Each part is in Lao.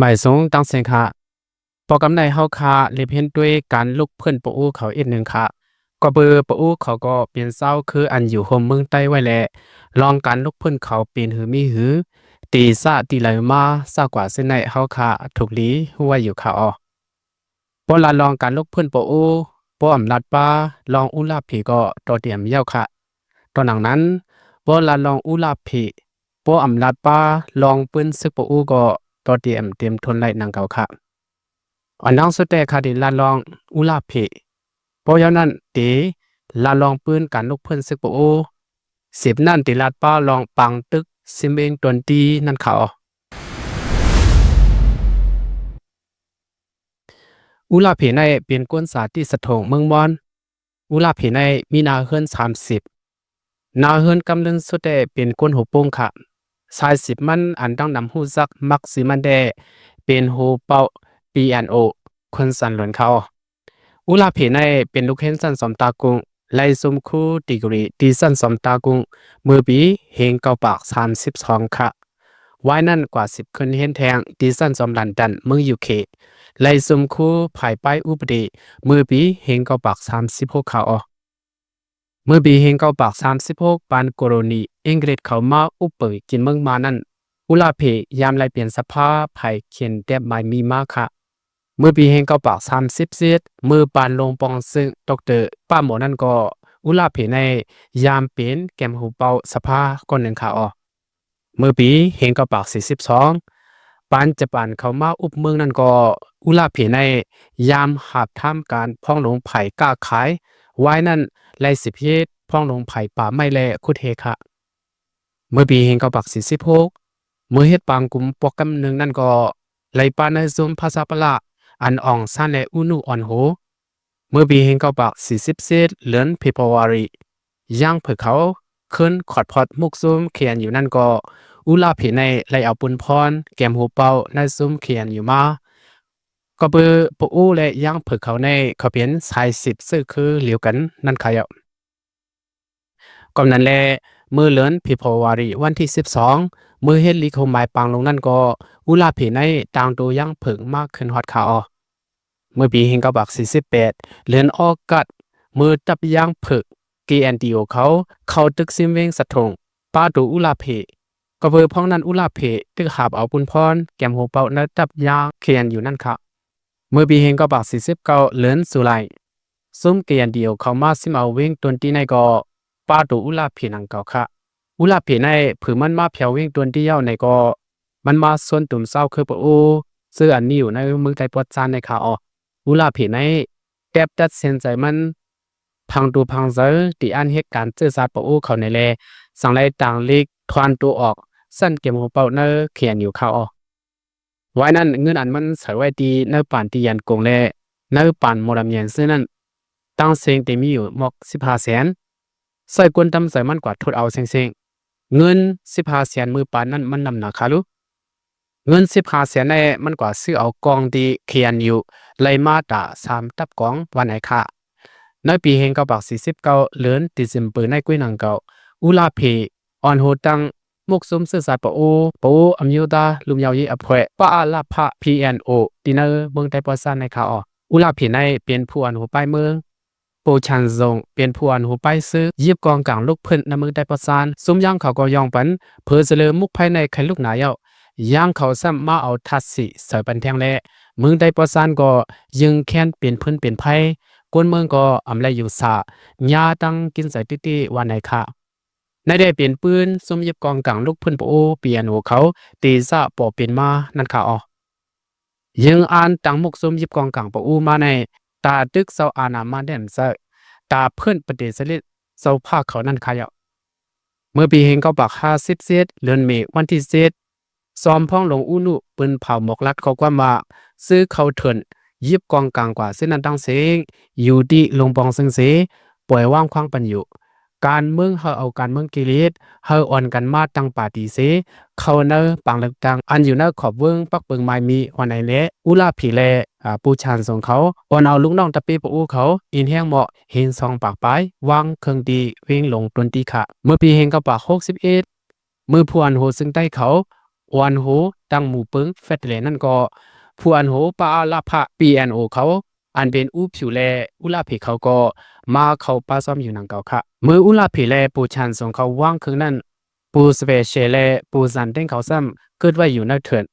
ໝາຍສົງຕາງເສັງຂະ ໂປຣແກຣມໃນເຮົາຂະ ເລັບເຫັນດ້ວຍການລຸກຟື້ນປະອູເຂົາອີກໜຶ່ງຂະ ກໍເບີປະອູເຂົາກໍເປັນຊາວເຄືອອັນຢູ່ໂຮມເມືອງໃຕ້ໄວ້ແລະ ລອງການລຸກຟື້ນເຂົາເປັນຫືມີຫື ຕີຊາຕີໄຫຼມາຊາກວ່າເຊັ່ນໃດເຮົາຂະ ທຸກລີຮູ້ໄວ້ຢູ່ຂະເອາະ. ບໍ່ລະລອງການລຸກຟື້ນປະອູ ບໍ່ອຳລາດປາ ລອງອຸລາເພກໍຕໍ່ຕຽມເຍົາຂະ. ຕໍ່ໜັງນັ້ນ ບໍ່ລະລອງອຸລາເພ ບໍ່ອຳລາດປາ ລອງປືນເສິກປະອູກໍຕໍ່ຕຽມເຕັມທົນໄຫຼໜັງເກົ່າຂະ. ອັນດັງສຸດແຕ່ຂະເດລະລອງອຸລາເພ ບໍ່ເຍົານັ້ນເຕລະລອງປືນການລຸກຟື້ນເສິກປະອູ ສິບນັ້ນເຕລາດປາລອງປາງຕຶກຊິມເອງຕົນຕີນັ້ນຂະເອາະ. ອຸລາເພໃນເປັນກົ້ນສາຕິສະຖົງເມືອງມອນ. ອຸລາເພໃນມີໜ້າເຮືອນສາມສິບ ໜ້າເຮືອນກຳເລີນສຸດແຕ່ເປັນກົ້ນໂຮໂປ່ງຂະ. ສາຍສິບມັນອັນດັ່ງນຳຮູ້ຈັກມັກຊື່ມັນແດ່ເປັນໂຮເປົາ ປີແອນໂອ ຄົນສັນຫຼວນເຂົາ. ອຸລາເພໃນເປັນລູກຮຽນຊັ້ນສອງຕາກຸງ ໄລ່ຊົມຄູດີກຣີທີ່ຊັ້ນສອງຕາກຸງ ເມື່ອປີເຮງເກົ້າປາກສາມສິບສອງຂະ. ວາຍນັ້ນກວ່າສິບຂຶ້ນຮຽນແທ່ງທີ່ຊັ້ນສອງລອນດອນ ເມືອງຢູເຄ ໄລ່ຊົມຄູພາຍປ້າຍອຸປະຕິ ເມື່ອປີເຮງເກົ້າປາກສາມສິບຫົກຂະເອາະ. ເມື່ອປີເຮງເກົ້າປາກສາມສິບຫົກ ປານໂກໂລນີອັງກິດເຂົ້າມາອຸບປຶງກິນເມືອງມານັ້ນ ອຸລາເພຍາມໄລ່ເປັນສະພາພາຍຂຽນແບບໝາຍມີມາຂະ. ເມື່ອປີເຮງເກົ້າປາກສາມສິບເຈັດ ເມື່ອປານລົງປອງເຊິ່ງ ດອກເຕີ ປາໂມນັ້ນກໍ ອຸລາເພໃນຍາມເປັນແກມໂຮເປົາສະພາກ່ອນໜຶ່ງຂະເອາະ. ເມື່ອປີເຮງເກົ້າປາກສີ່ສິບສອງ ປານຈະປານເຂົ້າມາອຸບເມືອງນັ້ນກໍ ອຸລາເພໃນຍາມຫາບທາມການພອງລົງໄພຄ້າຂາຍ ວາຍນັ້ນໄລ່ສິບເຮັດພອງລົງໄພປ່າໄມ້ແລະຂຸດເຮຂະ. ເມື່ອປີເຮງເກົ້າປາກສີ່ສິບຫົກ ເມື່ອເຮັດປາງກຸມໂປຣແກຣມໜຶ່ງນັ້ນກໍ ໄລ່ປ້ານາຍຊຸມພາສາປະລາ ອັນອອງຊານແລະອູນຸອ່ອນໂຮ. ເມື່ອປີເຮງເກົ້າປາກສີ່ສິບເຈັດ ເດືອນເຟບຣວາຣີ ຢ່າງເຜິກເຂົາເຄີນຂອດພອດມຸກຊຸມເຄອັນຢູນັ້ນກໍ ອຸລາເພໃນໄລ່ເອົາປຸນພອນແກມໂຮເປົານາຍຊຸມເຄອັນຢູມາ ກໍເບີປະອູແລະຢ່າງເຜິກເຂົາໃນເຂົາເປັນສາຍສິບເຊື້ອຄືລຽວກັນນັ້ນຂະເອາະ. ກໍນັ້ນແຫຼະ ເມື່ອເດືອນເຟບຣວາຣີວັນທີສິບສອງ ເມື່ອເຮັດລີກໂຮມໝາຍປາງລົງນັ້ນກໍ ອຸລາເພໃນຕາງໂຕຢ່າງເຜິກມາຂຶ້ນຮອດຂະເອາະ. ເມື່ອປີເຮງເກົ້າປາກສີ່ສິບແປດ ເດືອນອອກັດ ເມື່ອຕັບຢ່າງເຜິກ ເຄອັນທີໂອ ເຂົາເຂົ້າຕຶກຊິມເວງສະຖົງ ປາໂຕອຸລາເພ ກໍເບີພອງນັ້ນອຸລາເພຕຶກຫາບເອົາປຸນພອນແກມໂຮເປົາໃນຕັບຢ່າງເຄອັນຢູນັ້ນຂະ. ເມື່ອປີເຮງເກົ້າປາກສີ່ສິບເກົ້າ ເດືອນຊູໄລ ຊຸມເຄອັນທີໂອເຂົ້າມາຊິມເອົາເວງຕົນຕີໃນກໍ ປາໂຕອຸລາເພໜັງເກົ່າຂະ. ອຸລາເພໃນ ຜືມັນມາແຜວເວງຕົນຕີເຍົາໃນກໍ ມັນມາຊວນຕຸມຊາວເຄືອປະໂອ ເຊິ່ງອັນມີຢູ່ໃນເມືອງໃຕ້ປອດຊານໃນຂະເອາະ. ອຸລາເພໃນ ແຕບຕັດສິນໃຈມັນ ພັງໂຕພັງໃຈ ທີ່ອັນເຮັດການເຈີສາດປະໂອເຂົາໃນແລ ສັງໄລຕາງລິກ ທວນໂຕອອກ ຊັ້ນເກັບຫົວເປົາໃນເຂດຢູ່ຂະເອາະ. ວາຍນັ້ນເງິນອັນມັນໃສ່ໄວ້ທີ່ໃນປານຕີຢັນກົງ ແລະ ໃນປານມໍລຳແຍນເຊິ່ງນັ້ນ ຕັ້ງເສັງແຕ່ມີຢູ່ໝົດສິບຫ້າແສນ ໃຊ້ກົນຕຳໃຈມັນກວ່າທຸດເອົາເສັງໆ. ເງິນສິບຫ້າແສນມື້ປານນັ້ນມັນນຳໜາຄາລຸ ເງິນສິບຫ້າແສນໃນມັນກວ່າຊື້ເອົາກອງທີ່ເຂດຢູ່ໄລ່ມາຕາສາມຕັບກອງວ່າໃນຄະ. ໃນປີເຮງເກົ້າປາກສີ່ສິບເກົ້າ ເດືອນເດເຊັມເບີໃນກຸ້ຍໜັງເກົ່າ ອຸລາເພ ອ່ອນໂຮຕັ້ງ ມຸກຊຸມເຊື້ອຊາດປະໂອ ປະໂອອຳໂຍຕາ ລຸມເຍົາເຢອະແພ ປະອາລາພະ ພີແອນໂອ ທີ່ໃນເມືອງໃຕ້ປອດຊານໃນຄະເອາະ. ອຸລາເພໃນເປັນຜູ້ອ່ອນໂຮປ້າຍເມືອງ ໂປຊານຊົງ ເປັນຜູ້ອ່ອນໂຮປ້າຍຊື ຢິບກອງກາງລຸກເພິ່ນໃນເມືອງໃຕ້ປອດຊານ. ຊຸມຢ່າງເຂົາກໍຍ່ອງປັນ ເພີສະເລີມຸກໄພໃນໄຄລຸກໜາເຍົາະ ຢ່າງເຂົາຊ້ຳມາເອົາທາດສີໃສ່ປັນແທ່ງ ແລະ ເມືອງໃຕ້ປອດຊານກໍຍຶ່ງແຄ້ນເປັນພື້ນເປັນໄພ ຄົນເມືອງກໍອຳໄລຢູ່ສາ ຍາຕັ້ງກິນໃຈຕິຕິວ່າໃນຄະ. ໃນໄດ້ເປັນປືນຊຸມຢິບກອງກາງລຸກເພິ່ນປະໂອ ປີແອນໂອ ເຂົາ ເຕຊະປໍເປັນມານັ້ນຄະເອາະ. ຍິງອ່ານຕັ້ງມຸກຊຸມຢິບກອງກາງປະອູມາໃນ ຕາຕຶກເຈົ້າອານາມາແດ່ນເຊີ ຕາເພິ່ນປະເດຊະລິດເຈົ້າພາກເຂົານັ້ນຄະເຍົາະ. ເມື່ອປີເຮງເກົ້າປາກຫ້າສິບເຈັດ ເດືອນເມ ວັນທີເຈັດ ຊອມພອງຫຼວງອູນຸ ປືນເຜົາໝອກລັດຂໍ້ຄວາມວ່າ ຊື້ເຂົ້າເຖິນ ຢິບກອງກາງກວ່າເຊັ່ນນັ້ນຕັ້ງເສັງ ຢູ່ທີ່ລົງປອງເຊິ່ງເສ ປ່ອຍວາງຄວາງປັນຢູ່ ການເມືອງເຮົາເອົາການເມືອງກິເລດ ເຮົາອ່ອນກັນມາຕັ້ງປາຕີເສ ເຂົ້າໃນປາງເລືອກຕັ້ງ ອັນຢູ່ໃນຂອບເວີງປັກເປິງມາຍມີ ວ່າໃນແລະ ອຸລາພີ ແລະ ອາ ປູຊານຊົງເຂົາ ອ່ອນເອົາລູກນ້ອງຕະເປປະອູເຂົາ ອິນແຮງເໝາະ ເຫັນສອງປາກປາຍ ວາງເຄື່ອງຕີເວງຫຼົງຕົນຕີຂະ. ເມື່ອປີເຮງເກົ້າປາກຫົກສິບເອັດ ເມື່ອຜູ້ອ່ອນໂຮເຊິ່ງໃຕ້ເຂົາ ອວນໂຮ ຕັ້ງໝູ່ເປິງເຟດເດເຣນນັ້ນກໍ ຜູ້ອວນໂຮປະອາລາພະ PNO ເຂົາ ອັນເປັນອູຜິວ ແລະ ອຸລາເພເຂົາກໍມາເຂົ້າປະຊຸມຢູ່ນຳເຂົາຄ່ະ. ເມື່ອອຸລາເພ ແລະ ປູຊານສົງເຂົາວາງເຄື່ອງນັ້ນ ປູສະເປເຊ ແລະ ປູຊານເຕັງເຂົາຊ້ຳເກີດໄວ້ຢູ່ໃນເທີນ.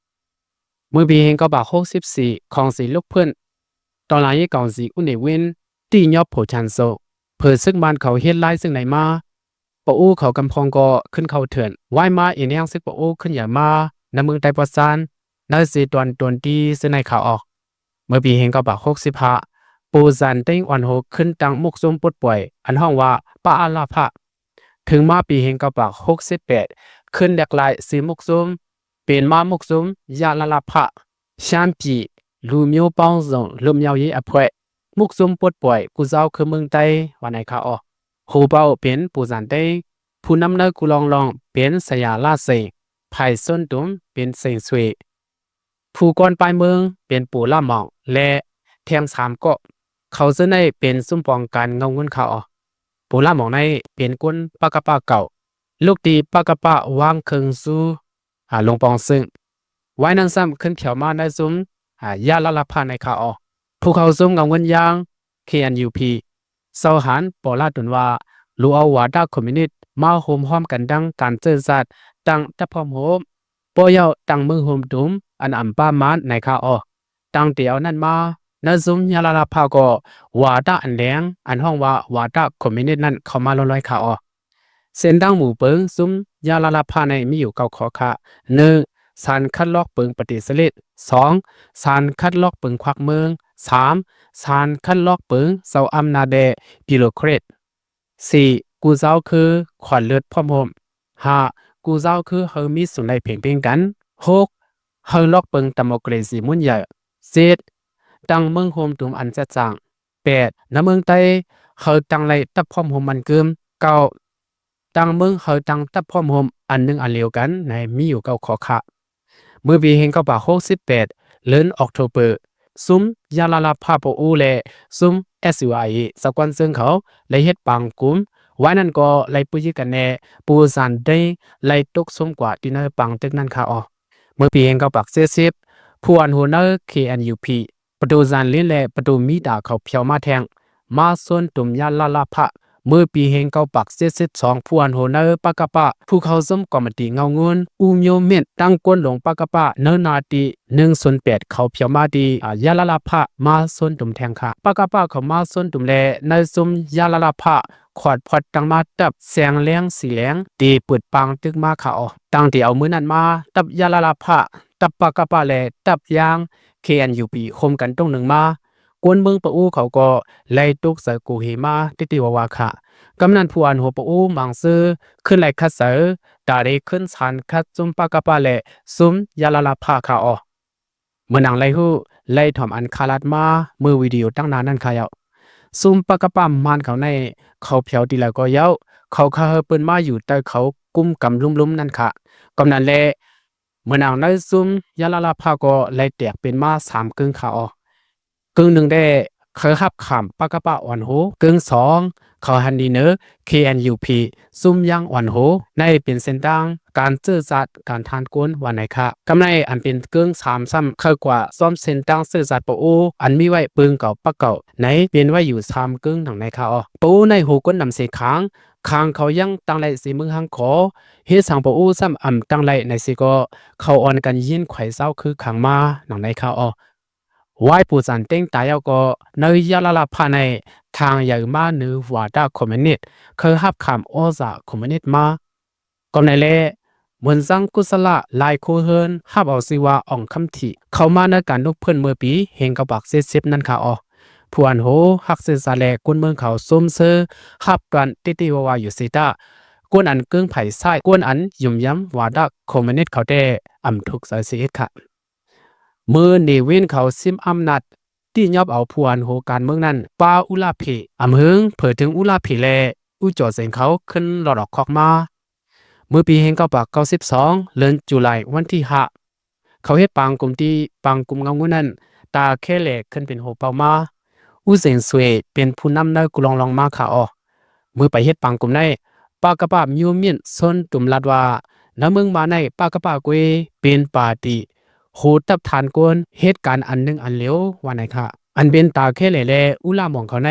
ເມື່ອປີໜຶ່ງເກົ້າຫົກສິບສີ່ ຂອງສີລຸກເພິ່ນ ຕອນລາຍກາງສີອຸເນວິນ ຕີຍອບໂພຊານໂຊ ເຜີເສິກມານເຂົາເຮັດລາຍເຊິ່ງໃນມາ ປະໂອເຂົາກຳພອງກໍຂຶ້ນເຂົ້າເທີນ ວາຍມາເອນແຮງເສິກປະໂອຂຶ້ນໃຫຍ່ມາ ໃນເມືອງໄຕປະຊານ ໃນເຊຕວນຕົນຕີເຊິ່ງໃນຂາອອກ. ເມື່ອປີໜຶ່ງເກົ້າຫົກສິບຫ້າ ໂປຊານເຕັງອວນໂຮຂຶ້ນຕັ້ງມຸກຊຸມປົດປ່ອຍ ອັນຮ້ອງວ່າປະອາລາພະ ເຖິງມາປີໜຶ່ງເກົ້າຫົກສິບແປດ ຂຶ້ນແຫຼກຫຼາຍຊື່ມຸກຊຸມ ເປັນມາມຸກຊຸມ ຢາລາລາພະ ຊາມປີ ລູມີວປອງສົງ ລຸມຍາວເຢອະອະພວຍ ມຸກຊຸມປົດປ່ອຍ ກູເຈົ້າຄືເມືອງໃຕ້ ວ່າໃນຄາອອກ. ໂຮເປົາເປັນປູຊານເຕັງ ຜູ້ນຳໃນກູລອງລອງ ເປັນຊາຍາລາເຊງ ພາຍຊົນຕຸມ ເປັນເຊງຊວຍ ຜູ້ກ່ອນປາຍເມືອງ ເປັນໂປລາໝອງ ແລະ ແທງສາມເກາະ ເຂົາເຊິ່ງໃນເປັນຊຸມປ້ອງກັນເງົາເງິນຄາອອກ. ໂປລາໝອງໃນເປັນຄົນປະກະປະເກົ່າ ລູກຕີປະກະປະວາງເຄິ່ງຊູ ອາ ຫຼົງປອງເຊິ່ງ ວາຍນັ້ນຊ້ຳຂຶ້ນແຖວມາໃນຊຸມ ອາ ຢາລາລາພະໃນຄາອອກ. ຜູ້ເຂົ້າຊຸມເງົາເງິນຢ່າງ ເຄ ເອັນ ຢູ ພີ ເຊົາຫານ ປໍລາຕຸນວ່າ ລູເອົາວາດະຄອມມິວນິດມາໂຮມຮ່ວມກັນດັ່ງການເຈີຊາດຕັ້ງຕັບພ້ອມໂຮມ ບໍ່ເຍົາຕັ້ງເມືອງໂຮມຕຸມ ອັນອຳປາມານໃນຄາອອກ. ຕັ້ງແຕ່ເອົານັ້ນມາ ໃນຊຸມຢາລາລາພະກໍ ວາດະອັນແດງ ອັນຮ້ອງວ່າວາດະຄອມມິວນິດນັ້ນເຂົ້າມາລ້ອຍໆຄາອອກ. ເສັ້ນທາງໝູ່ເປິງຊຸມຢາລາລາພະໃນມີຢູ່ເກົ້າຂໍ້ຄະ ໜຶ່ງ ສານຄັດລອກເປິງປະຕິສະເລດ ສອງ ສານຄັດລອກເປິງຄວັກເມືອງ ສາມ ສານຄັດລອກເປິງເຈົ້າອຳນາດແດ່ ບີໂຣເຄຣດ ສີ່ ກູເຈົ້າຄືຂວັນເລີດພ້ອມໂຮມ ຫ້າ ກູເຈົ້າຄືເຮົາມີສູນໄດ້ເພງເພງກັນ ຫົກ ເຮົາລອກເປິງຕະໂມເຄຣຊີໝູນໃຫຍ່ ເຈັດ ຕັ້ງເມືອງໂຮມຕຸມອັນຈັດຈ້າງ ແປດ ນຳເມືອງໃຕ້ ເຮົາຕັ້ງໄດ້ຕັບພ້ອມໂຮມມັນກຶມ ເກົ້າ ຕ່າງເມືອງເຮົາຕັ້ງຕັບພ້ອມໂຮມອັນໜຶ່ງອັນລຽວກັນໃນມີຢູ່ເກົ້າຂໍ້ຄະ. ເມື່ອປີໜຶ່ງເກົ້າຫົກສິບແປດ ເດືອນອອກໂທເບີ ຊຸມຢາລາລາພະປະໂອ ແລະ ຊຸມ ເອັສຢູອາເອ ສາກົນເຊິ່ງເຂົາໄດ້ເຮັດປາງກຸມ ວາຍນັ້ນກໍໄດ້ປຸຍກັນແດ່ ປູຊານເຕັງໄດ້ຕົກຊຸມກວ່າທີ່ໃນປາງຕຶກນັ້ນຄະອອ. ເມື່ອປີໜຶ່ງເກົ້າເຈັດສິບ ຜູ້ອານຫົວໃນ ເຄ ເອັນ ຢູ ພີ ປະຕູຊານລິນ ແລະ ປະຕູມີຕາເຂົາພຽວມາແທງ ມາຊົນຕຸມຢາລາລາພະ. ເມື່ອປີໜຶ່ງເກົ້າເຈັດສິບສອງ ຜູ້ອານຫົວໃນປະກະປະ ຜູ້ເຂົ້າຊົມກອມມະຕິເງົາເງິນ ອູໂຍເມັດ ຕັ້ງກົນຫຼວງປະກະປະ ໃນໜ້າທີ່ໜຶ່ງສູນແປດ ເຂົາພຽວມາທີ່ ອາ ຢາລາລາພະ ມາຊົນຕຸມແທງຄະ. ປະກະປະເຂົາມາຊົນຕຸມ ແລະ ໃນຊຸມຢາລາລາພະ ຂອດພອດຕັ້ງມາຕັບແສງແລງສີແຫຼງ ທີ່ເປີດປາງຕຶກມາຄະອອ. ຕັ້ງແຕ່ເອົາມື້ນັ້ນມາ ຕັບຢາລາລາພະ ຕັບປະກະປະ ແລະ ຕັບຢາງ ເຄ ເອັນ ຢູ ພີ ໂຮມກັນຕົງໜຶ່ງມາ ຄົນເມືອງປະໂອເຂົາກໍໄລ່ຕົກໃສ່ໂກເຮມາຕິຕິວາວາຄະ. ກຳນັນຜູ້ອານຫົວປະໂອບາງຊື່ ຂຶ້ນໄລ່ຂັດໃສ່ ຕາໄດ້ຂຶ້ນສານຂັດຊຸມປະກະປະ ແລະ ຊຸມຢາລາລາພະຄະອອ. ເມື່ອນາງໄລ່ຮູ້ໄລ່ຖອມອັນຄາລັດມາ ເມື່ອວິດີໂອຕັ້ງໜ້ານັ້ນຄະເຍົາະ ຊຸມປະກະປະມານເຂົາໃນ ເຂົາພຽວທີ່ລາວກໍເຍົາະ ເຂົາຄະເຮີເປີ້ນມາຢູ່ໃຕ້ເຂົາກຸມກຳລຸມໆນັ້ນຄະ. ກຳນັ້ນແຫຼະ ເມື່ອນາງໃນຊຸມຢາລາລາພະກໍໄລ່ແຕກເປັນມາສາມເກິ່ງຄະອອ. ເກິ່ງໜຶ່ງແດ່ ເຂົາຮັບຂາມປະກະປະອອນໂຮ ເກິ່ງສອງ ເຂົາຫັນດີເນີ ເຄ ເອັນ ຢູ ພີ ຊຸມຢາງອອນໂຮ ໃນເປັນເສັ້ນທາງການເຈີຈາດການທານກົນວ່າໃນຄະ. ກຳໃນອັນເປັນເກິ່ງສາມຊ້ຳ ເຂົາກວ່າຊ້ອມເສັ້ນທາງເຈີຈາດປະໂອ ອັນມີໄວ້ເປິງເກົ່າປະເກົ່າໃນ ເປັນໄວ້ຢູ່ສາມເກິ່ງໜັງໃນຄະອອ. ປະໂອໃນໂຮກົນນຳເຊຂາງ ຂາງເຂົາຍັງຕັ້ງໄດ້ເຊເມືອງຮັງຂໍ ເຮັດສັງປະໂອຊ້ຳອຳຕັ້ງໄດ້ໃນເຊກໍ ເຂົາອ່ອນກັນຍິນໄຂເຈົ້າຄືຂັງມາໜັງໃນຄະອອ. ວາຍປູຊານເຕັງຕາຍແລ້ວກໍ ໃນຢາລາລາພະໃນ ທາງໃຫຍ່ມາເໜີວາດະຄອມມິວນິດ ເຄີຍຮັບຂາມອໍສາຄອມມິວນິດມາ. ກໍໃນແລະ ເໝືອນສັງກຸສະລະຫຼາຍຄົວເຮືອນ ຮັບເອົາຊື່ວ່າອອງຄຳຖີ ເຂົ້າມາໃນການລຸກເພິ່ນເມື່ອປີໜຶ່ງເກົ້າເຈັດສິບນັ້ນຄະອ. ຜູ້ອານໂຮຮັກເຊື້ອຊາດ ແລະ ຄົນເມືອງເຂົາຊົມເຊີ ຮັບການຕິຕິວາວາຢູ່ເຊຕາ ຄົນອັນເກິ່ງໃຜຊ້າຍ ຄົນອັນຢ້ຽມຢາມວາດະຄອມມິວນິດເຂົາແຕ່ອຳທຸກໃຈເສຍເອດຄະ. ເມື່ອເນວິນເຂົາຊິມອຳນາດ ຕິຍອບເອົາຜູ້ອານໂຮການເມືອງນັ້ນ ປາອຸລາເພ ອຳເຫິງເຜີເຖິງອຸລາເພ ແລະ ອຸຈໍເສັງເຂົາຂຶ້ນລອດອອກຄອກມາ. ເມື່ອປີໜຶ່ງເກົ້າເກົ້າສອງ ເດືອນຈູລາຍ ວັນທີຫ້າ ເຂົາເຮັດປາງກຸມທີ່ປາງກຸມເງົາງູນັ້ນ ຕາແຄແລຂຶ້ນເປັນໂຮເປົາມາ ອູເສັງສວຍເປັນຜູ້ນຳໃນກຸລອງລອງມາຄະອ. ເມື່ອໄປເຮັດປາງກຸມໃນ ປາກະປາມຢູມິນຊົນຕຸມລັດວ່າ ໃນເມືອງມາໃນ ປະກະປະ ເກວຍ ເປັນປາຕີ ໂຫດຕັບທານກົນ ເຮັດການອັນໜຶ່ງອັນຫຼຽວ ວ່ານັ້ນຄ່ະ. ອັນເປັນຕາແຄແຫຼ ແລະ ອຸລາໝອງເຂົາໃນ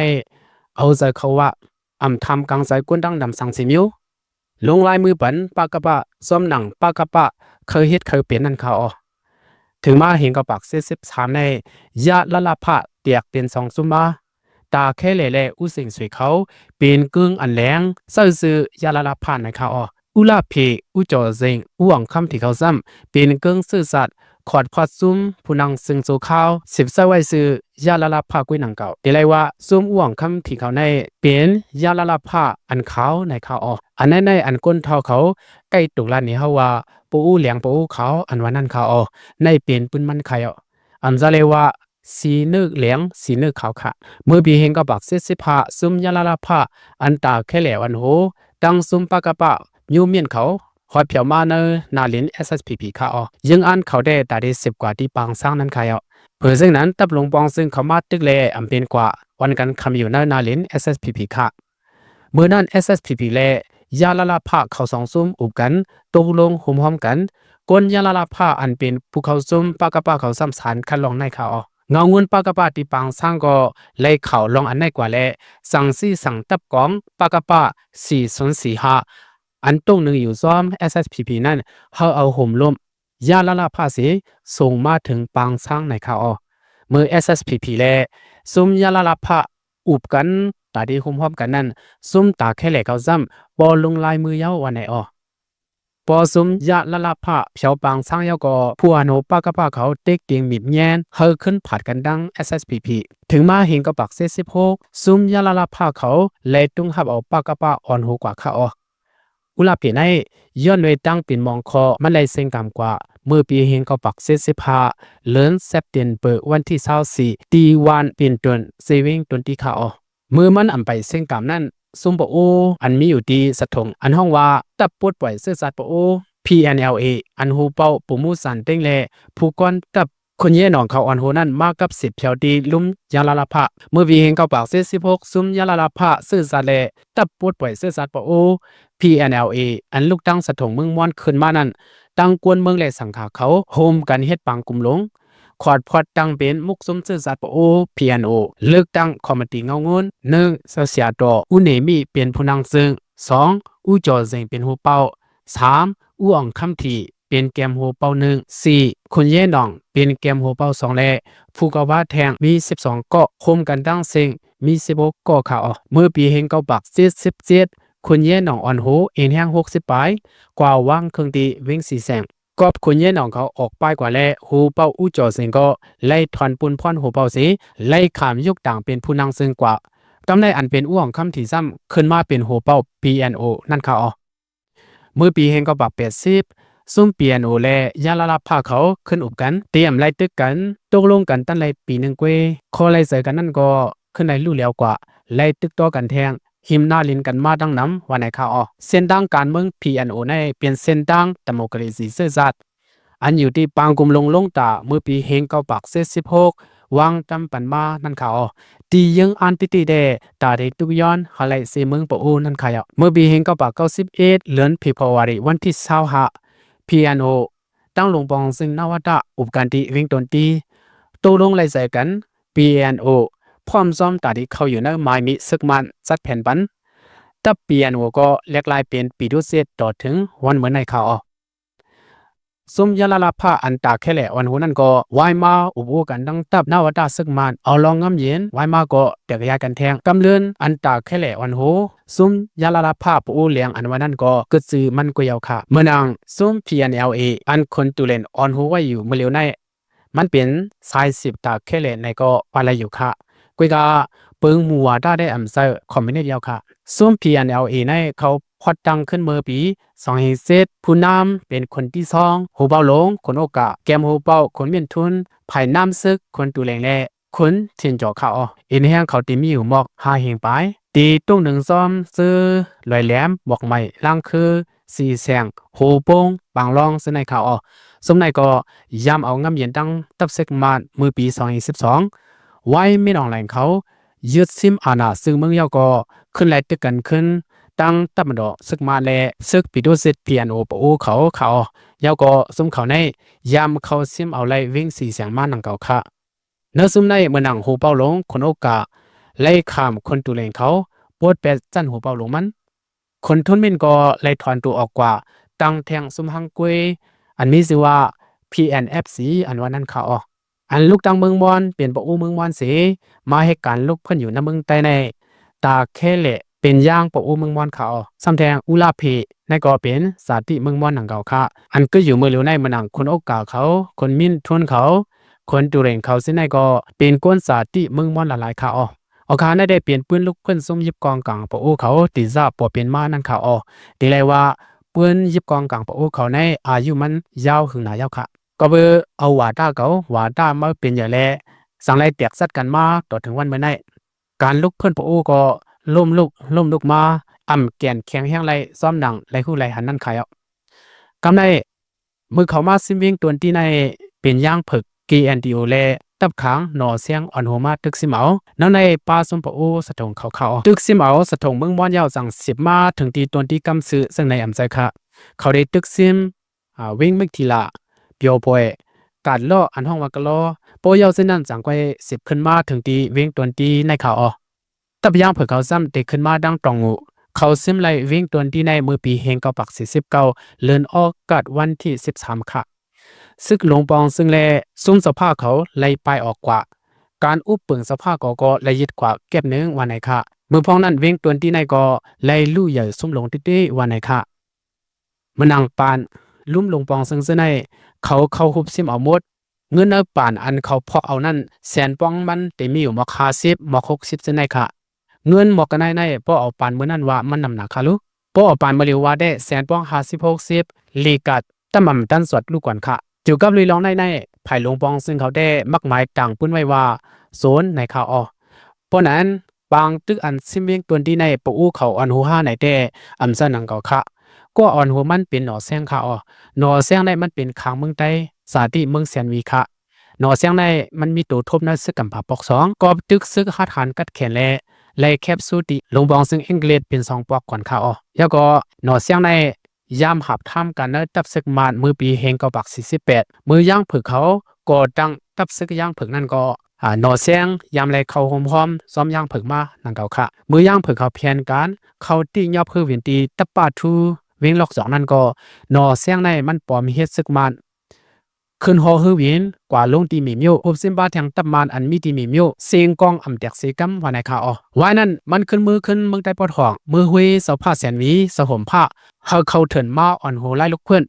ເອົາໃຈເຂົາວ່າ ອຳທຳກາງໃຈກົນດັງນຳສັງສີມິວ ລົງລາຍມືປັນ ປະກະປະ ຊອມໜັງ ປະກະປະ ເຄີຍເຮັດເຄີຍເປັນນັ້ນຄ່ະເອາະ. ເຖິງມາເຮງເກົ້າປາກເຈັດສິບສາມໃນ ຍະລາລາພະ ແຕກເປັນສອງຊຸມມາ ຕາແຄແຫຼ ແລະ ອູເສັງສວຍເຂົາ ເປັນເກິ່ງອັນແລງ ໃຊ້ຊື່ ຍະລາລາພະ ນັ້ນຄ່ະເອາະ. ອຸລາເພ ອູຈໍ່ເສັງ ອູອອງຄຳ ທີ່ເຂົາຊ້ຳ ເປັນເກິ່ງຊື່ສັດ ຂອດພອດຊຸມຜູ້ນຳເຊິ່ງຊົ່ວຄາວ ສືບໃຊ້ໄວ້ຊື່ ຍະລາລາພະ ເກວຍ ດັ່ງເກົ່າ. ເດໄລວ່າ ຊຸມອູອອງຄຳ ທີ່ເຂົາໃນ ເປັນ ຍະລາລາພະ ອັນຂາວ ນັ້ນຄ່ະເອາະ. ອັນໃນໃນ ອັນຄົນເຖົ້າເຂົາ ໃກ້ຕຸກລານນີ້ເຮົາວ່າ ປະໂອແຫຼງ ປະໂອຂາວ ອັນວ່ານັ້ນຄ່ະເອາະ. ໃນເປັນປືນມັນໄຂ່ເອາະ. ອຳຈະເລີຍວ່າ ສີເນີກແຫຼງ ສີເນີກຂາວຄ່ະ. ເມື່ອປີເຮງເກົ້າປາກເຈັດສິບຫ້າ ຊຸມຍະລາລາພະ ອັນຕາແຄແຫຼອ່ອນໂຫ ຕັ້ງຊຸມປະກະປະ ໂຍມມຽນເຂົາ ຮອດແຜວມາໃນນາລິນ ເອສເອສພີພີ ຄ່ະເອາະ. ເຢື້ອງອັນເຂົາແດ່ຕາໄດ້ສິບກວ່າທີ່ປາງຊ້າງນັ້ນຄ່ະເອາະ. ເພາະເຊິ່ງນັ້ນ ທັບຫຼວງປອງເຊິ່ງເຂົ້າມາຕຶກແລ ອຳເປັນກວ່າ ວັນກັນຄຳຢູ່ໃນນາລິນ ເອສເອສພີພີ ຄ່ະ. ເມື່ອນັ້ນ ເອສເອສພີພີ ແລະ ຍະລາລາພະ ເຂົາສອງຊຸມອຸບກັນ ຕົກລົງໂຮມຮ່ວມກັນ ກົນຍະລາລາພະ ອັນເປັນຜູ້ເຂົ້າຊຸມປະກະປະ ເຂົາຊ້ຳສານຄັດລອງໃນຄ່ະເອາະ. ເງົາງຸ່ນປະກະປະ ທີ່ປາງຊ້າງກໍໄລ່ເຂົ້າລອງອັນໃນກວ່າ ແລະ ສັ່ງຊີ້ສັ່ງຕັບກອງປະກະປະ ສີ່ສູນສີ່ຫ້າ ອັນຕົກໜຶ່ງຢູ່ຊ້ອມ ເອສເອສພີພີ ນັ້ນ ເຮົາເອົາໂຮມລົ້ມ ຍະລາລາພະເສ ສົ່ງມາເຖິງປາງຊ້າງໃນຄ່ະເອາະ. ເມື່ອ ເອສເອສພີພີ ແລະ ຊຸມຍະລາລາພະ ອຸບກັນ ຕາທີ່ໂຮມຮ່ວມກັນນັ້ນ ຊຸມຕາແຄແຫຼເຂົາຊ້ຳ ບໍ່ລົງລາຍມືເຍົາວ່າໃນເອາະ. ພໍຊຸມຍະລາລາພະ ແຜວປາງຊ້າງເຍົາກໍ ຜູ້ອັນໂຫປະກະປະເຂົາ ເຕັກຕຽງມີດແຍນ ເຮີຂຶ້ນຜາດກັນດັ່ງ ເອສເອສພີພີ. ເຖິງມາເຮງເກົ້າປາກເຈັດສິບຫົກ ຊຸມຍະລາລາພະເຂົາ ໄລ່ຕຸງຮັບເອົາປະກະປະອ່ອນໂຫກວ່າຄ່ະເອາະ. ອຸລາເພໃນ ຍ້ອນດ້ວຍຕັ້ງເປັນມອງເຄາະ ມັນໄລ່ເສັງກາມກວ່າ ເມື່ອປີເຮງເກົ້າປາກເຈັດສິບຫ້າ ເດືອນເຊັບເຕັມເປີ ວັນທີຊາວສີ່ ທີ່ວັນປິນຕົນ ເຊເວັງຕົນຕີຄ່ະເອາະ. ເມື່ອມັນອຳໄປເສັງກາມນັ້ນ ຊຸມປະໂອ ອັນມີຢູ່ທີ່ສະຖົງ ອັນຮ້ອງວ່າ ຕັບປົດປ່ອຍເຊື້ອຊາດປະໂອ ພີເອັນແອລເອ ອັນໂຫເປົ້າ ປະມຸສານເຕັງ ແລະ ຜູ້ກອນຕັບ ຂຸນແຍໜອງເຂົາອ່ອນໂຫນັ້ນ ມາກັບສິບແຖວທີ່ລຸ່ມຍາລາລາພະ. ເມື່ອປີເຮງເກົ້າປາກເຈັດສິບຫົກ ຊຸມຍາລາລາພະ ເຊື້ອຊາດ ແລະ ຕັບປົດປ່ອຍເຊື້ອຊາດປະໂອ ພີເອັນແອລເອ ອັນລຸກຕັ້ງສະຖົງເມືອງມ່ອນຂຶ້ນມານັ້ນ ຕັ້ງກວນເມືອງ ແລະ ສັງຂາເຂົາ ໂຮມກັນເຮັດປາງກຸມຫຼົງ ຂອດພອດຕັ້ງເປັນໝົກຊຸມເຊື້ອຊາດປະໂອ ພີເອັນໂອ ເລືອກຕັ້ງຄອມມະຕີເງົາງຸ່ນ ໜຶ່ງ ເຊົາເສຍຕໍ່ ອຸເນມີ ເປັນຜູ້ນຳເຊິ່ງ ສອງ ອູຈໍ່ເສັງ ເປັນໂຮເປົ້າ ສາມ ອູອອງຄຳຖີ ເປັນແກມໂຮເປົ້າໜຶ່ງ ສີ່ ຂຸນແຍໜອງ ເປັນແກມໂຮເປົ້າສອງ ແລະ ພູກະວາແທ່ງ ມີສິບສອງເກາະ ໂຮມກັນຕັ້ງເສັງ ມີສິບຫົກເກາະຄ່ະເອາະ. ເມື່ອປີເຮງເກົ້າປາກເຈັດສິບເຈັດ ຂຸນແຍໜອງອ່ອນໂຫ ເອັນແຮງຫົກສິບປາຍ ກວ່າວາງເຄື່ອງທີ່ເວັງສີແສງ. ກອບຂຸນແຍໜອງເຂົາອອກປ້າຍກວ່າ ແລະ ໂຮເປົ້າອູຈໍ່ເສັງກໍໄລ່ຖອນປຸນພອນໂຮເປົ້າເສ ໄລ່ຂາມຍົກຕາງເປັນຜູ້ນຳເຊິ່ງກວ່າ. ກຳໄລອັນເປັນອູອອງຄຳຖີຊ້ຳ ຂຶ້ນມາເປັນໂຮເປົ້າ ພີເອັນໂອ ນັ້ນຄ່ະເອາະ. ເມື່ອປີເຮງເກົ້າປາກແປດສິບ ຊຸມ ພີເອັນໂອ ແລະ ຍາລາລາພະເຂົາຂຶ້ນອຸບກັນ ຕຽມໄລ່ຕຶກກັນ ຕົກລົງກັນຕັ້ງໄດ້ປີໜຶ່ງເກວຍ ຂໍ້ໄລ່ເຈີກັນນັ້ນກໍຂຶ້ນໄດ້ຫຼູ່ຫຼຽວກວ່າ ໄລ່ຕຶກຕໍ່ກັນແທງ ຫິມໜ້າຫຼິ້ນກັນມາດັ່ງນຳ ວ່າໃນຂ່າວອອກ. ເສັ້ນທາງການເມືອງ ພີເອັນໂອ ໃນເປັນເສັ້ນທາງເດໂມຄຣາຊີເຊື້ອຊາດ ອັນຢູ່ທີ່ປາງກຸມຫຼົງລົງຕາ ເມື່ອປີເຮງເກົ້າປາກເຈັດສິບຫົກ ຫວ່າງຕຳປັນມາ ນັ້ນຂ່າວອອກ. ທີ່ເຢື້ອງອ່ານຕິຕິແດ່ ຕາໄດ້ຕຸກຍ້ອນ ຫາໄລ່ເຊເມືອງປະໂອ ນັ້ນຂ່າວອອກ. ເມື່ອປີເຮງເກົ້າປາກເກົ້າສິບເອັດ ເດືອນເຟບຣວາຣີ ວັນທີຊາວຫ້າ ພີເອັນໂອ ຕັ້ງຫຼວງປອງເຊິ່ງນະວະຕະ ອຸບກັນທີ່ເວັງຕົນຕີ ຕົກລົງໄລ່ເຈີກັນ ພີເອັນໂອ ພ້ອມຊ້ອມຕາທີ່ເຂົ້າຢູ່ໃນໝາຍມິດເສິກມານຈັດແຜນປັນ ຕັບ ພີເອັນໂອ ກໍແຫຼກຫຼາຍເປັນປີດູເສດ ຕໍ່ເຖິງວັນເມືອໃນຂ່າວອອກ. ຊຸມຍາລາລາພະອັນຕາແຄແຫຼອ່ອນໂຫນັ້ນກໍ ວາຍມາອຸບໂອ້ກັນດັ່ງຕັບນະວະຕະເສິກມານ ເອົາລອງງາມເຢັນ ວາຍມາກໍແຕກຢາຍກັນແທງ. ກຳເລີນອັນຕາແຄແຫຼອ່ອນໂຫ ຊຸມຍາລາລາພະປະໂອແຫຼງອັນວ່ານັ້ນກໍ ເກີດຊື່ມັນກວ່າເຍົາຄ່າ. ເມື່ອນາງ ຊຸມ ພີເອັນແອລເອ ອັນຄົນຕູເລັນອ່ອນໂຫໄວ້ຢູ່ມື້ລຽວໃນ ມັນເປັນສາຍສືບຕາແຄແຫຼໃນກໍວ່າໄດ້ຢູ່ຄ່າ. ກວຍກາ ເປິງໝູ່ຫວາຕາໄດ້ອຳໃຊ້ຄອມມິວນິດເຍົາຄ່າ. ຊຸມ ພີເອັນແອລເອ ໃນເຂົາພອດຕັ້ງຂຶ້ນເມື່ອປີສອງພັນເຈັດ ຜູ້ນຳເປັນຄົນຕີຊອງ ໂຮເປົາຫຼົງ ຄົນໂອກາ ແກມໂຮເປົາ ຄົນມ້ຽນທຸນ ພາຍນຳເສິກ ຄົນຕູແຫຼງ ແລະ ຄົນເທນຈໍຄ່າອອກ. ເອັນແຮງເຂົາຕີມີຢູ່ໝອກຫ້າແຫ່ງປາຍ ຕີຕົງໜຶ່ງຊ້ອມ ເຈີ ລອຍແຫຼມ ໝອກໄມ້ ລ້າງຄື ສີແສງ ໂຮໂປ່ງ ປາງລອງ ເຊິ່ງໃນຂ່າວອອກ. ຊຸມໃນກໍຍາມເອົາງາມເຢັນຕັ້ງຕັບເສິກມານເມື່ອປີສອງພັນສິບສອງ ໄວ້ແມ່ນອອງແຫຼງເຂົາຍຶດຊິມອານາເຊິ່ງເມືອງເຍົາກໍ ຂຶ້ນໄລ່ຕຶກກັນຂຶ້ນ ຕັ້ງຕາມມາດອກ ເສິກມານ ແລະ ເສິກປີໂຕເຈັດ ພີເອັນໂອ ປະໂອເຂົາ ເຂົາ ແລ້ວກໍຊຸມເຂົາໃນ ຢາມເຂົ້າຊິມເອົາໄລ່ວຽງສີແສງມານດັ່ງເກົ່າຂະ. ເນີຊຸມໃນເມື່ອນາງ ຫູເປົາຫຼົງ ຄົນໂອກາ ໄລ່ຂ້າມຄົນຕູເຫຼັງເຂົາ ປົດແປດຊັ້ນຫູເປົາຫຼົງມັນ. ຄົນທຸນມິນກໍໄລ່ຖອນຕົວອອກກວ່າ ຕັ້ງແທ່ງຊຸມຮັງກວຍ ອັນມີຊື່ວ່າ ພີເອັນເອັຟຊີ ອັນວ່ານັ້ນຂະອອ. ອັນລຸກຕັ້ງເມືອງມອນ ເປັນປະໂອເມືອງມອນເສ ມາເຮັດການລຸກເຄື່ອນຢູ່ນຳເມືອງໃຕ້ໃນ ຕາແຄແຫຼະ ເປັນຢ່າງປະໂອເມືອງມອນຂະອອ. ຊ້ຳແທ່ງອຸລາເພ ໃນກໍເປັນສາຕິເມືອງມອນດັ່ງເກົ່າຂະ. ອັນເກີດຢູ່ມື້ເຫຼວໃນເມື່ອນາງ ຄົນໂອກາເຂົາ ຄົນມິນ ທຸນເຂົາ ຄົນຕູເຫຼັງເຂົາ ເຊັ່ນໃນກໍເປັນຄົນສາຕິເມືອງມອນຫຼາຍໆຂະອອ. ອອກຂະ ໃນໄດ້ເປັນປືນລຸກເພື່ອນຊຸມຢິບກອງກາງປະໂອເຂົາ ຕີຈາກປໍເປັນມານັ້ນຂະອອ. ຕີໄລ່ວ່າ ປືນຢິບກອງກາງປະໂອເຂົາໃນ ອາຍຸມັນຍາວຫຶງໜາຍາວຂະ. ກໍເບີເອົາຫວາຕ້າເກົ່າ ຫວາຕ້າມາເປັນໃຫຍ່ແລ ສັງໄລ່ແຕກຊັດກັນມາ ຕໍ່ເຖິງວັນເມື່ອໃນ. ການລຸກເພື່ອນປະໂອກໍລົ້ມລຸກ ລົ້ມລຸກມາ ອຳແກ່ນແຂງແຮງໄລ່ ຊອມໜັງໄລ່ຮູ້ໄລ່ຫັນນັ້ນຂະອອ. ກຳໃນ ມື້ເຂົາມາຊິມວຽງຕົນຕີໃນ ເປັນຢ່າງເຜິກ ເຄເອັນທີໂອ ແລະ ຕັບຂາງໜໍ່ແຊງອ່ອນໂຫມາຕຶກຊິມເອົາ ແນວໃນປາຊຸມປະໂອສະຖົງເຂົາຂະອອ. ຕຶກຊິມເອົາສະຖົງເມືອງມອນຍາວ ຈັ່ງສິບມາເຖິງທີ່ຕົນຕີກຳຊື່ ເຊິ່ງໃນອຳໄຊຂະ ເຂົາໄດ້ຕຶກຊິມ ອາ ວຽງເມັກທີລາ ປຽວພອຍ ກາດເລາະ ອັນຮ້ອງວ່າກະລໍ ໂປ້ເຍົາເຊັ່ນນັ້ນ ຈັ່ງກວາຍສິບຂຶ້ນມາເຖິງທີ່ວຽງຕົນຕີໃນຂະອອ. ຕັບຢ່າງເຜິກເຂົາຊ້ຳໄດ້ຂຶ້ນມາດັ່ງຕອງງູ ເຂົາຊຶມໄລ່ວຽງຕົນຕີໃນເມື່ອປີເຮງເກົ້າປາກສີ່ສິບເກົ້າ ເດືອນອອກກັດວັນທີສິບສາມຂະ. ຊຶກຫຼົງປອງຊຶງ ແລະ ຊຸມເຈົ້າພາກເຂົາໄລ່ປາຍອອກກວ່າ ການອຸບເປິງເຈົ້າພາກເຂົາກໍໄລ່ຍຶດກວ່າແກັບໜຶ່ງວ່າໃນຂະ. ມື້ພ້ອງນັ້ນວຽງຕົນຕີໃນກໍໄລ່ລຸໃຫຍ່ຊຸມຫຼົງຕິເຕວ່າໃນຂະ. ເມື່ອນາງປານ ລຸ່ມຫຼົງປອງຊຶງເຊິ່ງໃນ ເຂົາເຂົ້າຮຸບຊິມເອົາໝົດ. ເງິນໃນປານອັນເຂົາພອກເອົານັ້ນ ແສນປອງມັນໄດ້ມີຢູ່ໝອກຫ້າສິບ ໝອກຫົກສິບເຊິ່ງໃນຂະ. ເງິນໝອກກະໄນໃນ ບໍ່ເອົາປານມື້ນັ້ນວ່າມັນນຳໜາຂະລູ ບໍ່ເອົາປານມື້ເລວວ່າແດ່ ແສນປອງຫ້າສິບ ຫົກສິບ ລີກາດ ຕຳມຳຕັນສອດລູກກວນຂະ. ກ່ຽວກັບລຸຍລອງໃນໃນ ພາຍຫຼົງປອງຊຶງເຂົາແດ່ມັກໝາຍຕ່າງປືນໄວ້ວ່າ ໂສນໃນຂະອອ. ເພາະນັ້ນ ປາງຕຶກອັນຊິມວຽງຕົນຕີໃນ ປະອູເຂົາອ່ອນຫູຫ້າໃນແຕ່ ອຳຊະໜັງເຂົາຂະ ກໍອ່ອນຫູມັນເປັນໜໍ່ແຊງຂະອອ. ໜໍ່ແຊງໃນມັນເປັນຂາງເມືອງໃຕ້ ສາຕິເມືອງແສນຫວີຂະ. ໜໍ່ແຊງໃນມັນມີໂຕທົບໃນຊຶກກຳປາປອກສອງ ກໍຕຶກຊຶກຫັດຫັນກັດແຂນ ແລະ ໄລ່ແຄບຊູຕິ ຫຼົງປອງຊຶງອັງກິດເປັນສອງປອກກ່ອນຂະອອ. ແລ້ວກໍໜໍ່ແຊງໃນ ຍາມຫາບທາມກັນໃນຕັບຊຶກມານ ເມື່ອປີເຮງເກົ້າປາກສີ່ສິບແປດ ເມື່ອຢ່າງເຜິກເຂົາກໍ່ຕັ້ງຕັບຊຶກຢ່າງເຜິກນັ້ນກໍ ອາ ໜໍ່ແຊງຍາມໄລ່ເຂົ້າໂຮມຮ້ອມຊ້ອມຢ່າງເຜິກມານຳເຂົາຂະ. ເມື່ອຢ່າງເຜິກເຂົາແຜນການເຂົ້າຕິຍອບຮືຫວິນຕີຕັບປາທູ ວຽງລອກສອງນັ້ນກໍ ໜໍ່ແຊງໃນມັນປອມເຮັດຊຶກມານ ຂຶ້ນຫໍຮືຫວິນກວ່າລົງຕີໝີມໂຍ ຮູບຊິມບາແທງຕັບມານອັນມີຕີໝີມໂຍ ເສງກອງອຳແຕກເສກຳວ່າໃນຂະອອ. ວາຍນັ້ນມັນຂຶ້ນມືຂຶ້ນເມືອງໃຕ້ປອດຫ້ອງ ມືຮຸຍເສົາພະແສນຫວີ ສະຫົມພະ ເຮົາເຂົ້າເຖິນມາອ່ອນໂຫໄລ່ລຸກເພື່ອນ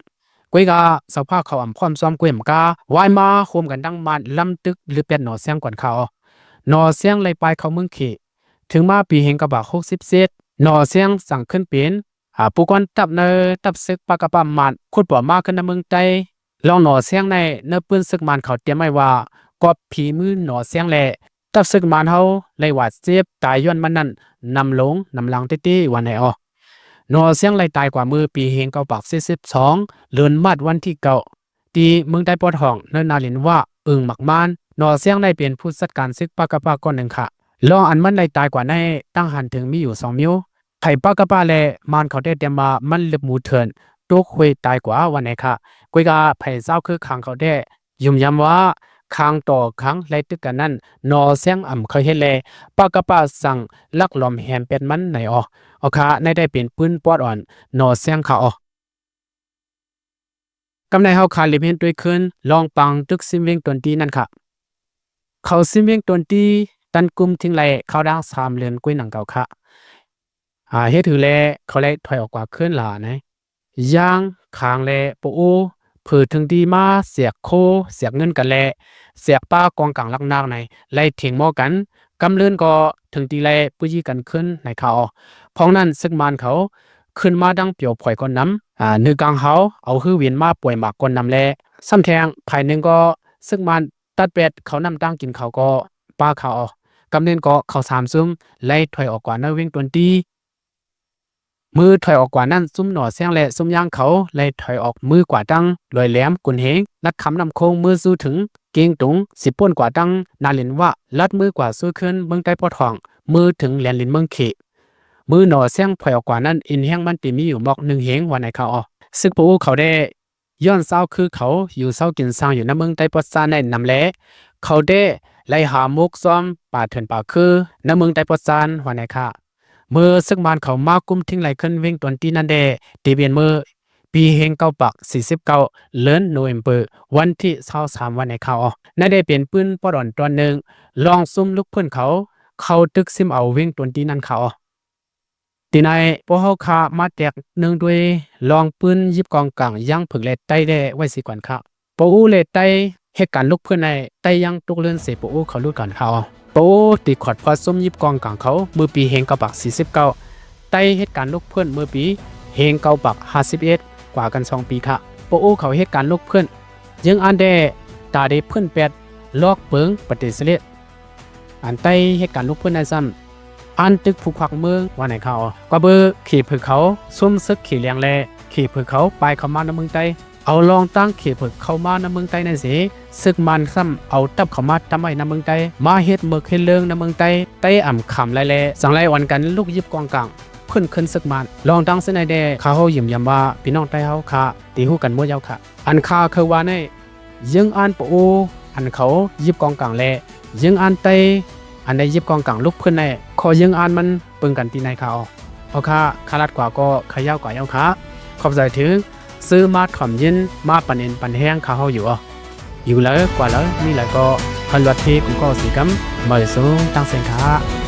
ກວຍກາເສົາພະເຂົາອຳພ້ອມຊ້ອມກວຍມກາ ວາຍມາໂຮມກັນດັງມານລຳຕຶກລືແປດໜໍ່ແຊງກ່ອນຂະອອ. ໜໍ່ແຊງໄລ່ປາຍເຂົ້າເມືອງເຂດ ເຖິງມາປີເຮງເກົ້າປາກຫົກສິບເຈັດ ໜໍ່ແຊງສັ່ງຂຶ້ນເປັນ ອາ ຜູ້ກອນທັບໃນຕັບຊຶກປະກະປະມານ ຂຸດບໍ່ມາຂຶ້ນໃນເມືອງໃຕ້ ລອງໜໍ່ແຊງໃນ ໃນປືນຊຶກມານເຂົາຕຽມໄວ້ວ່າ ກອບຝີມືໜໍ່ແຊງແລະ ຕັບຊຶກມານເຮົາໄດ້ບາດເຈັບຕາຍຍ້ອນມັນນັ້ນ ນຳຫຼົງນຳຫຼັງເຕໆວ່າໃນອອ. ໜໍ່ແຊງໄດ້ຕາຍກວ່າເມື່ອປີເຮງເກົ້າປາກສີ່ສິບສອງ ເດືອນມາດວັນທີເກົ້າ ທີ່ເມືອງໃຕ້ປອດຫ້ອງ ໃນນາລິນວະ ອຶ່ງໝາກມານ. ໜໍ່ແຊງໃນເປັນຜູ້ຈັດການຊຶກປະກະປະກ້ອນໜຶ່ງຂະ. ລອງອັນມັນໄດ້ຕາຍກວ່າໃນ ຕັ້ງຫັນເຖິງມີຢູ່ສອງມ້ຽວ. ໃຜປະກະປະ ແລະ ມານເຂົາແຕ່ຕຽມວ່າມັນເລັບໝູເຖື່ອນ ຕົກຫ້ວຍຕາຍກວ່າວ່າໃນຂະ. ກວຍກາໃຜຊາວຄືຄາງເຂົາແຕ່ ຢືນຢັນວ່າ ຄາງຕໍ່ຄາງໄລ່ຕຶກກັນນັ້ນ ໜໍ່ແຊງອຳເຄີຍເຮັດ ແລະ ປະກະປະສັ່ງລັກລອມແຮມແປດມັນໃນອອ. ອອກຂະ ໃນໄດ້ເປັນປືນປອດອ່ອນ ໜໍ່ແຊງຂະອອ. ກຳໃນເຮົາຄາເລັບເຫັນຕົວຄືນ ລອງປາງຕຶກຊິມວຽງຕົນຕີນັ້ນຂະ. ເຂົາຊິມວຽງຕົນຕີ ຕັນກຸມທິງໄລ ເຂົ້າດາງສາມເດືອນກວຍໜັງເກົ່າຂະ. ອາ ເຮັດຖືແລ ເຂົາໄລ່ຖອຍອອກກວ່າຄືນຫຼາໃນ ຢ່າງຄາງ ແລະ ປະໂອ ເຜີເຖິງທີ່ມາແສກໂຄ ແສກເງິນກັນ ແລະ ແສກປາກອງກາງຫຼັກນາກໃນ ໄລ່ເຖິງມໍກັນ ກຳເລີນກໍເຖິງທີ່ໄລ່ປືຍິງກັນຄືນໃນຂະອອ. ພ້ອມນັ້ນ ຊຶກມານເຂົາ ຂຶ້ນມາດັ່ງປຽວພອຍກ່ອນນຳ ອາ ເໜືອກາງເຮົາ ເອົາຮືຫວິນມາປ່ອຍໝາກກ່ອນນຳ ແລະ ຊ້ຳແທງ ພາຍໜຶ່ງກໍ ຊຶກມານຕັດແປດເຂົານຳທາງກິນເຂົາກໍປາຂະອອ. ກຳເນີນກໍເຂົາສາມຊຸມ ໄລ່ຖອຍອອກກວ່າໃນວຽງຕົນຕີ. ມື້ຖອຍອອກກວ່ານັ້ນ ຊຸມໜໍ່ແຊງ ແລະ ຊຸມຍ່າງເຂົາ ໄລ່ຖອຍອອກມືກວ່າທາງ ລວຍແຫຼມ ກຸນເຮງ ລັດຄຳນ້ຳໂຂງ ມືສູ່ເຖິງ ເກງຕຸງ ຊິປົ້ນກວ່າທາງ ນາເລນວະ ລັດມືກວ່າສູ່ຄືນເມືອງໃຕ້ປອດຫ້ອງ ມືເຖິງແດນດິນເມືອງເຂດ. ມື້ໜໍ່ແຊງຖອຍອອກກວ່ານັ້ນ ເອັນແຮງມັນເຕັມມີຢູ່ໝອກໜຶ່ງເຮງ ວ່າໃນຂ່າວອອກ. ຊຶກປາອູເຂົາແດ່ ຍ້ອນຊາວຄືເຂົາຢູ່ເຊົາກິນຊ່າງຢູ່ນຳເມືອງໃຕ້ປອດຊານໃນນຳແລ ເຂົາແດ່ໄລ່ຫາໝົກຊອມປາເຖື່ອນປາຄືນຳເມືອງໃຕ້ປອດຊານ ວ່າໃນຄ່າ. ເມື່ອຊຶກມານເຂົາມາກຸມທິງໄລ່ຂຶ້ນເວັງຕົນຕີນັ້ນແດ່ ທີ່ເປັນມື້ປີເຮງເກົ້າປາກສີ່ສິບເກົ້າ ເດືອນໂນເວັມເປີ ວັນທີຊາວສາມ ວ່າໃນຂ່າວອອກ. ນັ້ນໄດ້ເປັນປືນປອດອ່ອນຕອນໜຶ່ງ ລອງຊຸມລຸກເພື່ອນເຂົາ ເຂົ້າຕຶກຊິມເອົາເວັງຕົນຕີນັ້ນຂ່າວອອກ. ທີ່ໃນພວກເຮົາຂ້າມາແຕກໜຶ່ງດ້ວຍລອງປືນຢິບກອງກາງ ຢ້າງເຜິກແລະໄຕ້ແດ່ໄວ້ເສຍກ່ອນຄ່າ. ປາອູແລະໄຕ້ເຮັດການລຸກເພື່ອນໃນໄຕ້ ຢ້າງຕົກເລື່ອນເສຍປາອູເຂົາລຸດກ່ອນຄ່າ. ປາອູຕີຂອດພອດຊຸມຢິບກອງກາງເຂົາເມື່ອປີເຮງເກົ້າປາກສີ່ສິບເກົ້າ ໄຕ້ເຮັດການລຸກເພື່ອນເມື່ອປີເຮງເກົ້າປາກຫ້າສິບເອັດ ກວ່າກັນສອງປີຄ່າ. ປາອູເຂົາເຮັດການລຸກເພື່ອນ ຍິງອັນແດ່ຕາເດເພື່ອນແປດ ລອກເປິງປະຕິສະເລດ. ອັນໄຕ້ເຮັດການລຸກເພື່ອນນັ້ນຊ້ຳ ອັນຕຶກຜູ້ຄວັກເມືອງ ວ່າໃນຂ່າວ. ກວ່າເບີເຂເຜິກເຂົາຊຸມຊຶກເຂແລງແລະເຂເຜິກເຂົາປາຍເຂົ້າມານຳເມືອງໃຕ້ ເອົາລອງຕັ້ງເຂເຜິກເຂົ້າມານຳເມືອງໃຕ້ນັ້ນເສ ຊຶກມານຊ້ຳເອົາທັບເຂົ້າມາຕັ້ງໄວ້ນຳເມືອງໃຕ້ ມາເຮັດເໝິກເຮັດເລິງນຳເມືອງໃຕ້ ໄຕ້ອຳຄຳໄລ່ແລ ຈັ່ງໄລ່ອ່ອນກັນລຸກຢິບກອງກາງເພື່ອນຂຶ້ນຊຶກມານ. ລອງຕັ້ງເຊັ່ນໃດແດ່ ຂ້າເຮົາຢືນຢັນວ່າ ພີ່ນ້ອງໄຕ້ເຮົາຂ້າຕີຮູ້ກັນໝົດແລ້ວຄ່າ. ອັນຂ້າເຄີຍວ່າໃນ ຍິງອັນປາອູອັນເຂົາຢິບກອງກາງແລະ ຍິງອັນໄຕ້ອັນໄດ້ຢິບກອງກາງລຸກເພື່ອນໃນ ຂໍ້ຍິງອັນມັນເປິງກັນຕີໃນຄ່າອອກ. ເອົາຄ່າ ຂ້າລັດກວ່າກໍຂະຍາວກວ່າເອົາຄ່າ. ຂອບໃຈທີ່ຊື່ມາຖ່ອມຍິນ ມາປັນເອັນປັນແຮງຂ້າເຮົາຢູ່ອອກ. ຢູ່ເລີຍກວ່າເລີຍ ມີເລີຍກໍພັນວັດທີ່ກຸມກໍສີກຳ ມາຢູ່ສູງຕັ້ງເສັງຄ່າ.